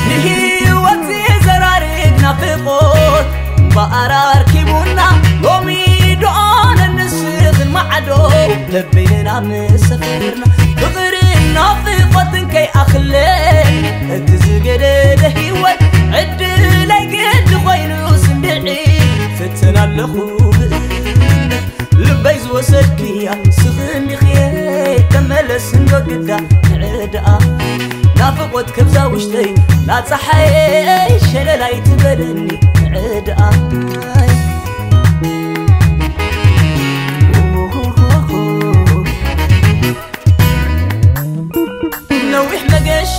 ንህይወት ዘራርግ ናፍቆት እምበኣር ኣርኪቡና፣ ሎሚ ዶ ኣነን ንስኽን ማዕዶ ለበይንና ምስ ሰፈርና፣ ፍቕርን ናፍቖትን ከይኣኽለኒ፣ እቲ ዝገደደ ህይወት ዕድለይ ግዲ ኮይኑ ስምዒ ፍትን ኣለኹ ብእምነት። ልበይ ዝወሰድክያ ስኽን ዲኽየ፣ ተመለስ እንዶ ግዳ ንዕድኣ። ናፍቖት ከብዛ ውሽጠይ ናጻሓየይ ሸለላይ ትበለኒ ንዕድኣይ። ነዊሕ መገሻ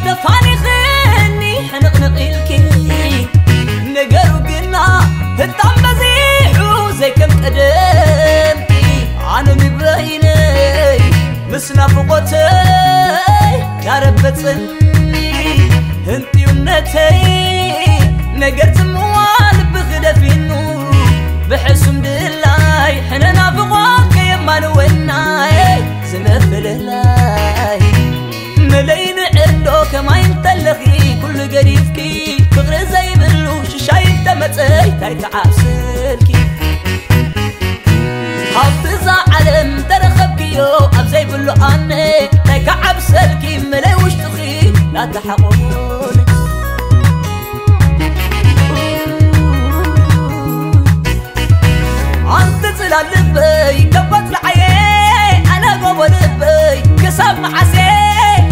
ተፋኒኽኒ ሕንቕንቕ ኢልኪ፣ ነገሩ ግና ህጣም በዚሑ ዘይከም ቀደምኪ። ኣነ ንበይነይ ምስ ናፍቖተይ ያረበጽኒ ህንጥዩነተይ፣ ነገር ጽምዋ ልብኺ ደፊኑ ብሕሱም ድላይ ሕነ ናፍቖት ከየማንወናይ ዝመፍልላይ። መለይ ንዕዶ ከማይ እንተለኺ ኩሉ ገዲፍኪ፣ ፍቕሪ ዘይብሉ ሽሻይ እንተመጸ እንታይ ክዓብሰልኪ? ሃብቲ እዛ ዓለም እንተረኸብክዮ ኣብ ዘይብሉ ኣነ እንታይ ክዓብሰልኪ? መለይ ውሽጥኺ ናተሓቆኒ። ኣንቲ ጽላል ልበይ፣ ከቦት ለዓየ፣ ኣነ ጎቦ ልበይ፣ ክሳብ መዓሴ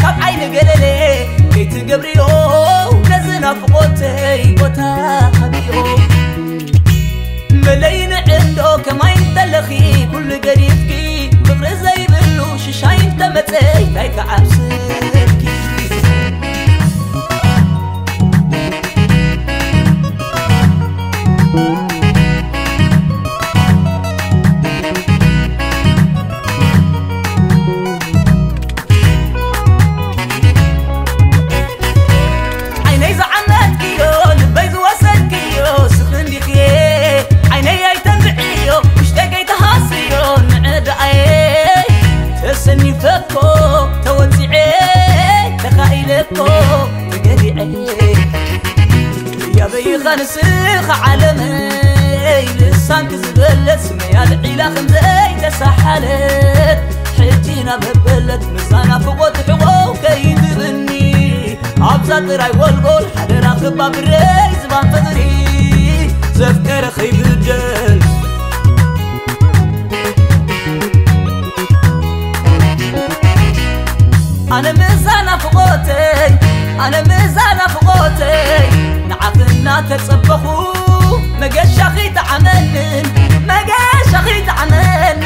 ካብ ዓይኒ ገለለ ከይትገብርዮ፣ ነዚ ናፍቖተይ ቦታ ሃብዮ። መለይ ንዕዶ ከማይ እንተለኺ፣ ኩሉ ገዲፍኪ፣ ፍቕሪ ዘይብሉ ሽሻይ እንተመጸ፣ እንታይ ክዓብሰልኪ? ዓይነይ ዝዓመትክዮ፣ ልበይ ዝወሰድክዮ፣ ስኽን ዲኽየ? ዓይነይ ኣይተንብዕዮ፣ ውሽጠይ ከይትሃስዮ፣ ንዕዳኣየ። ተሰኒፈኮ፣ ተወጺዐ፣ ተኻኢለኮ፣ ተገሊዐ። ያበይኻ ንስኻ ዓለመይ፣ ልሳንኪ ዝበለት ስመይ ኣልዒላ ከም ዘይተሳሓለት፣ ሕጂ ናበበለት ምሳና ፍቖት ሕቖ ከይትብኒ፣ ኣብዛ ጥራይ ጎልጎል ሓደራ ክባብረይ ዝባን ፍቕሪ ዘፍቀረ ከይብደል። ኣነ ምዛ ናፍቖተይ፣ ኣነ ምዛ ናፍቖተይ፣ ንዓኺ እናተጸበኹ፣ መገሻኺ ተዓመንን፣ መገሻኺ ተዓመንን፣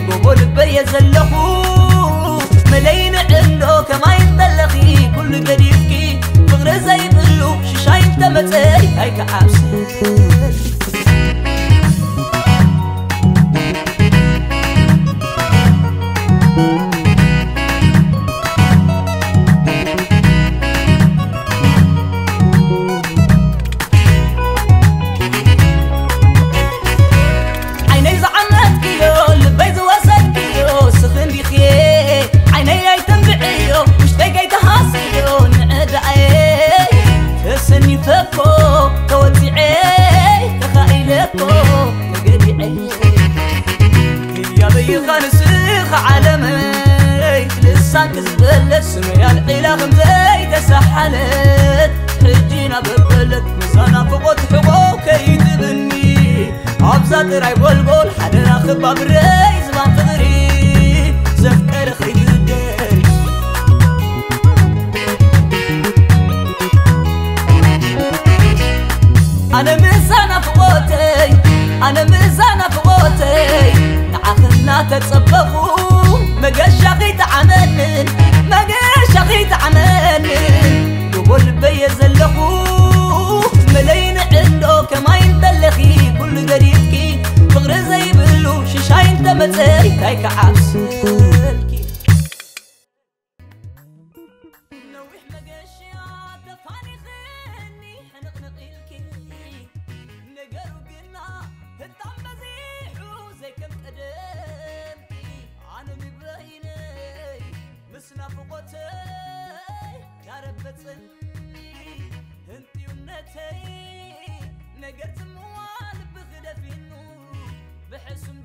ጎቦ ልበየ ዘለኹ፣ መለይ ንዕንዶ ከማይ እንተለኺ፣ ኩሉ ገዲፍኪ፣ ፍቕሪ ዘይብሉ ሽሻይ እንተመጸ፣ እንታይ ክዓብሰልኪ? ዓይነይ ዝዓመትክዮ፣ ልበይ ዝወሰድክዮ፣ ስኽን ዲኽየ? ዓይነይ ኣይተንብዕዮ፣ ውሽጠይ ከይተሃስዮ፣ ንዕዳኣየ ተሰኒፈኮ፣ ተወጺዐ፣ ተኻኢለኮ፣ ተገሊዐ። ያበይኻ ንስኻ ዓለመይ፣ ልሳንኪ ዝበለት ስመይ ኣልዒላ ከም ዘይተሳሓለት፣ ሕጂ ናበበለት ምሳና ፍቖት ሕቖ ከይትብኒ፣ ኣብዛ ጥራይ ጎልጎል ሓደራ ክባብረይ ዝባን ፍቕሪ ዘፍቀረ ከይብደል። ኣነ ምዛ ናፍቖተይ፣ ኣነ ምዛ ናፍቖተይ፣ ንዓኺ እናተጸበኹ፣ መገሻኺ ተዓመንን፣ መገሻኺ ተዓመንን፣ ጎቦ ልበየ ዘለኹ፣ መለይ ንዕንዶ ከማይ እንተለኺ፣ ፋኒኽኒ ሕንቕንቕ ኢልኪ ነገሩ ግና ህጣም በዚሑ ዘይከም ቀደምኪ ኣነ ንበይነይ ምስ ናፍቖተይ ዳረበጽኒ ህንጥዩነተይ ነገር ጽምዋ ልብኺ ደፊኑ ብሕሱም